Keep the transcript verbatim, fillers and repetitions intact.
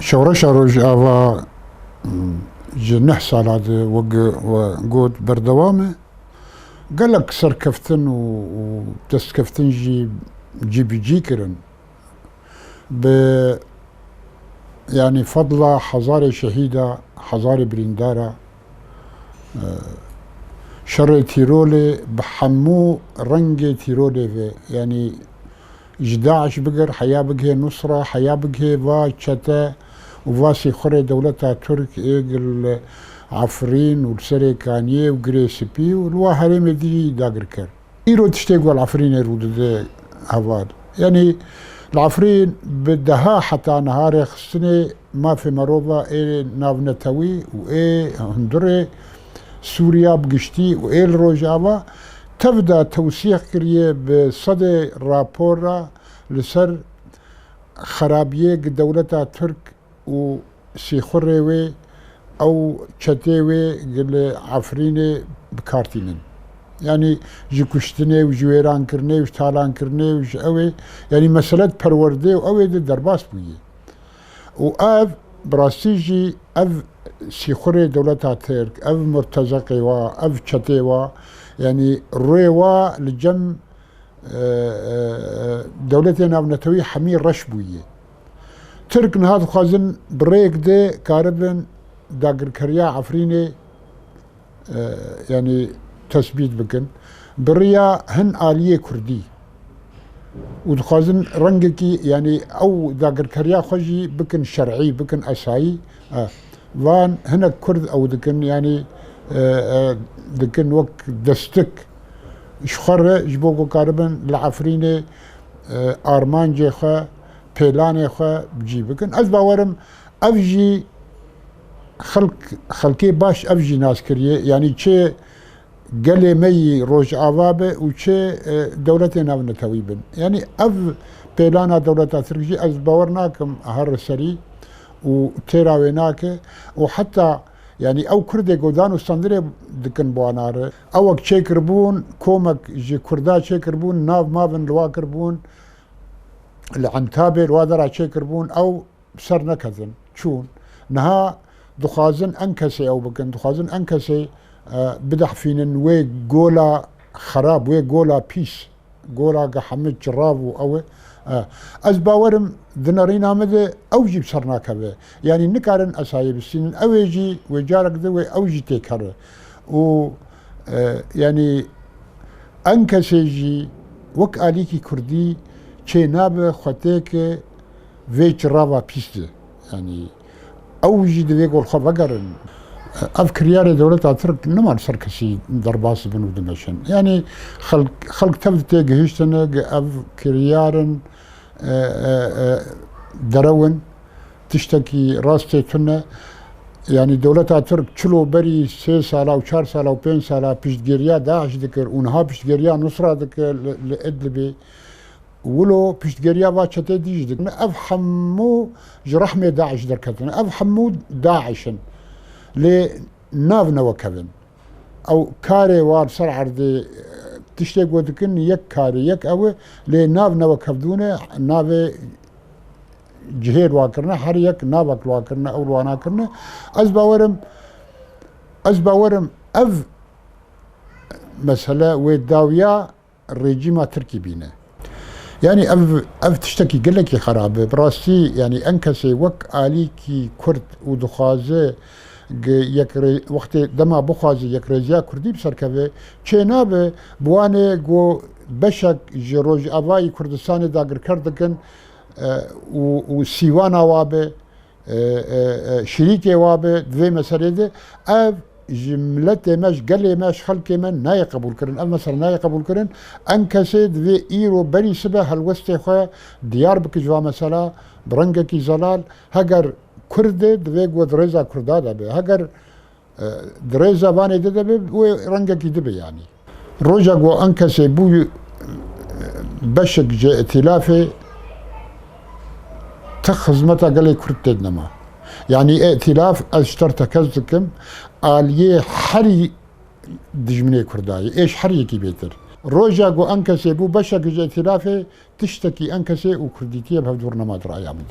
Şewreşa Rojava, m, ji neh sala de wek we got berdewam e. Gelek serkeftin û, û destkeftin jî cîbicî kirin. Bi, yanî fedla hezarê şehîda, hezarê birîndara, e, şerê tîrolê bi hemû rengê tîrolê ve, yanî ji DAIŞ bigir, heya bigihê Nusra, heya bigihê va çete û va sîxurê dewleta Tirk ê li Efrîn û li Serê Kaniyê û Girê Spî û li wa herêmê dî dagirker. Îro tiştê ku li Efrînê rû dide heval. Yanî li Efrîn bi deha heta niha rêxistinê mafê merova ê navnetewî û ê hundirê Sûriya bi giştî û ê li Rojava tev de tewsîx kiriye bi sedê rapora li ser xerabiyê gi dewleta Tirk û sîxurê wê ew çetê wê gi li Efrînê bi kar tînin. Yanî ji kuştinê û ji wêrankirinê û ji talankirinê û ji ew ê, yanî mesele di perwerdê û ew ê de derbas bûye. Û ev, bi rastî jî ev sîxurê dewleta Tirk, ev murtezeqê wa, ev çetê wa, yanî rê wa li cem, e, e, e, dewletê navnetewî hemî reş bûye. Tirk niha dixwazin bi rêyek de karibin dagirkeriya Efrînê e, yanî tesbît bikin. Bi riya hin aliyê Kurdî û dixwazin rengekî, yanî ew dagirkeriya xwe jî bikin şer'î, bikin esayî. E, van hinek Kurd ew dikin, yanî, e, e, dikin wek destik ji xwe re ji bo ku karibin li Efrînê, e, armancê xwe, pêlanê xwe bi cî bikin. Ez bawerim ev jî xelk, xelkê baş ev jî nas kiriye. Yanî çi gelê me yî Rojava be û çi, e, dewletê navnetewî bin. Yanî ev pêlana dewleta Tirk jî ez bawer nakim here serî û têra wê nake û heta, yanî ew Kurdê ku dan û standinê dikin bi wana re. Ewek çêkiribûn, komek ji Kurda çêkiribûn, nav mavin li wa kiribûn, li Entabê li wa dera çêkiribûn, ew bi ser neketin, çûn. Niha dixwazin enkesê ew bikin, dixwazin enkesê, e, bidehfînin wê gola xerab, wê gola pîs, gola ge hemî çirav û ew e. E, ez bawerim di nerîna min de ew jî bi ser nakeve. Yanî nikarin esayê bistînin, ew ê jî wê carek de wê ew jî têkere. Û, e, yanî enkesê jî wek alîkî Kurdî çê nabe xwe têke vê çirava pîs de. Yanî ew jî divê ku li xwe vegerin. Ev kiryarê dewleta Tirk nema li ser kesî derbas bin û dimeşin. Yanî xelk, xelk tev tê gihiştine ku ev kiryar in, e, e, e, derew in, tiştekî rastê tune. Yanî dewleta Tirk çilo berî sê sala û çar sala û pênc sala piştgiriya DAIŞ dikir û niha piştgiriya Nusra dike li, li Idlibê. Wilo piştgiriya va çetê dî jî dikin. Ev hemû ji rehmê DAIŞ derketine. Ev hemû DAIŞ in. Lê nav newekevin. Ew karê wan ser erdê, e, tiştê ku dikin yek karê, yek ew e, lê nav newekevdûne, navê cihê li wan kirine, her yek navek li wan kirine, ew li wan nakirine. Ez bawerim, ez bawerim ev mesele wê dawiya rejîma Tirkî bîne. Yanî ev, ev tiştekî gelekî xerab e. Bi rastî, yanî enkesê wek alîkî Kurd û dixwaze ge-, yekre-, wextê dema bixwaze yekrêziya Kurdî bi ser keve, çê nabe, bi wan e ku beşek ji Rojavayî Kurdistanê dagirker dikin, e, û, û sîwana wa be, e, e, e, şirîkê wa be di vê meselê de, ev ji miletê me, ji gelê me, ji xelkê me nayê qebûlkirin. Ev mesele nayê qebûlkirin. Enkesê divê îro berî sibe helwestê xwe diyar bike ji va mesela bi rengekî zelal. Heger Kurd e, divê ku di rêza Kurda de be. Heger, e, di rêza vanê de de be, wê rengekî dibe yanî. Roja ku enkesê bû, e, beşek ji îtîlafê, ti xizmeta gelê Kurd tê de nema. Yanî îtîlaf, ez ji te re tekez dikim, aliyê herî dijminê Kurda ye, ê ji her yekî bêtir. Roja ku enkesê bû beşek ji îtîlafê, tiştekî enkesê û Kurdîtiyê bi hevdûr nema di raya min de.